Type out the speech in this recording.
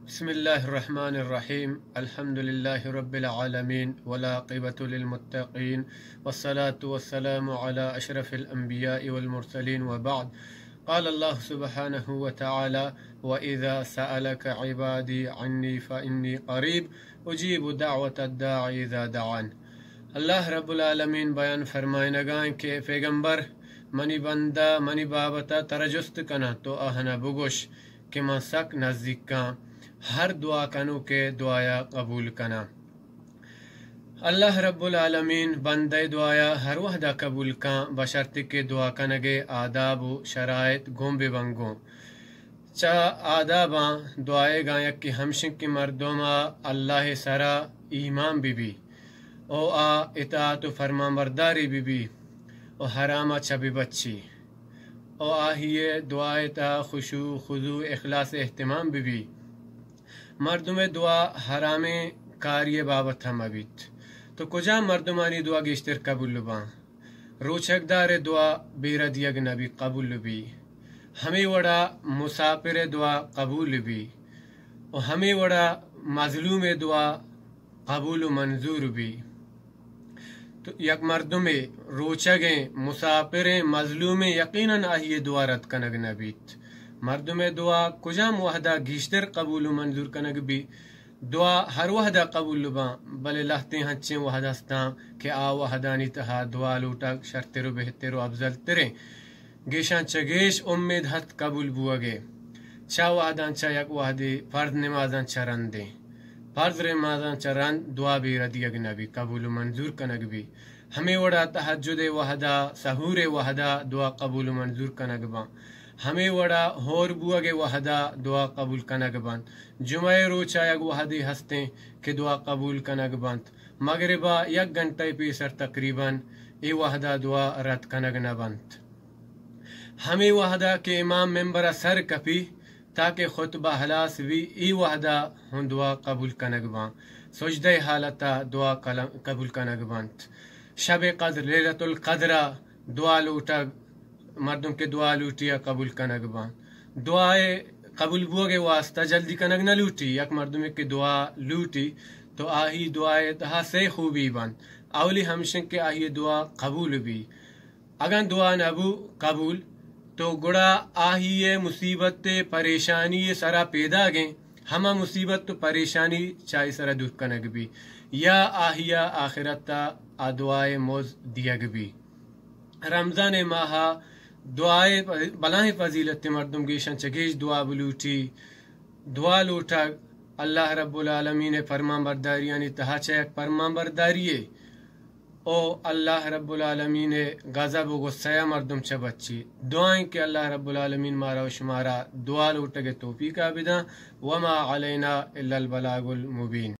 بسم الله الرحمن الرحيم. الحمد لله رب العالمين، والعاقبة للمتقين، والصلاة والسلام على أشرف الأنبياء والمرسلين، وبعد. قال الله سبحانه وتعالى: وإذا سألك عبادي عني فإني قريب أجيب دعوة الداع إذا دعان. اللہ رب العالمین بیان فرمائنگائیں کہ پیغمبر، منی بندہ منی بابتا ترا جست کناں، تو آہنا بگوش کہ من سک نزیکاں، ہر دعا کنوکے دعایا قبول کناں۔ اللہ رب العالمین بندہ دعایا ہر وہدا قبول کاں، بشرطی کہ دعا کنگے آداب و شرائط گون ببنگوں۔ چہ آداباں دعائیگاں یکی ہمشن کہ مردما اللہ سرا ایمان ببی او آ اطاعت و فرمانبرداری ببی و حراما چہ ببچی۔ و آہی دعائے تہا خشوع، خضوع، اخلاص، اہتمام ببی۔ مردمے دعا حرامیں کاری بابت ہم مبیت۔ تو کجام مردمانی دعا گیشتر قبول باں؟ روچگدارے دعا بیرہ دیگ نبی، قبول بی۔ ہمے وڑا مسافرے دعا قبول بی و ہمے وڑا مظلومے دعا قبول و منظور بی۔ تو یک مردمے روچگیں، مسافریں، مظلومیں، یقیناً آہی دعا رد کنگ نہ بیت۔ مردمے دعا کجام وہدا گیشتر قبول و منظور کنگ بی؟ دعا ہر وہدا قبول باں، بلے لہتیں ہنچیں وہد ہستاں کہ آ وہدانی تہا دعا لوٹگ شرتر و بہتر و افضل تریں۔ گیشاں چہ گیش امید ہست قبول بوگے۔ چہ وہداں چہ یک وہدے فرض نمازاں چہ رندیں۔ فرض نمازاں چہ رند دعا بیرہ دیگ نبی، قبول و منظور کنگ بی۔ ہمے وڑا تہجد وہدا، سحور وہدا دعا قبول و منظور کنگ باں۔ ہمے وڑا ہور بوگ وہدا دعا قبول کنگ بنت۔ جمعہ روچا یک وہدے ہستیں کہ دعا قبول کنگ بنت۔ مغربا یک گھنٹہ پیسر تقریباً اے وہدا دعا رد کنگ نہ بنت۔ ہمے وہدا کہ امام ممبرا سر کپی تاکہ خطبہ ہلاس بی، اے وہدا ہوں دعا قبول کنگ باں۔ سجدہ حالتا دعا قل-، قبول کنگ بنت۔ شب قدر، لیلۃ القدرا دعا لوٹگ، مردم کہ دعا لوٹی قبول کنگ باں۔ دعائے قبول بوگ واسطہ جلدی کنگ نہ لوٹی۔ یک مردمے کہ دعا لوٹی تو آہی دعائے تہا سے خوبی بنت۔ اولی ہمشن کہ آہی دعا قبول بی۔ اگاں دعا نہ بو قبول، تو گڑا آہی مصیبت پریشانی سرا پیداگیں، ہما مصیبت و پریشانی چاہی سرا دور کنگ بی یا آہیا آخرتا آ دعائے موز دیگ بی۔ رمضان ماہا دعائے بلاہیں فضیلت، مردم گیشاں چہ گیش دعا بلوٹی۔ دعا لوٹگ اللہ رب العالمین فرمان برداریانی تہا چہ یک فرمان برداریے او اللہ رب العالمین غضب و غصہ مردم چہ بچی۔ دعائیں کہ اللہ رب العالمین مارا و شمارا دعا لوٹگ توفیقا بداں۔ وما علینا الا البلاغ المبین۔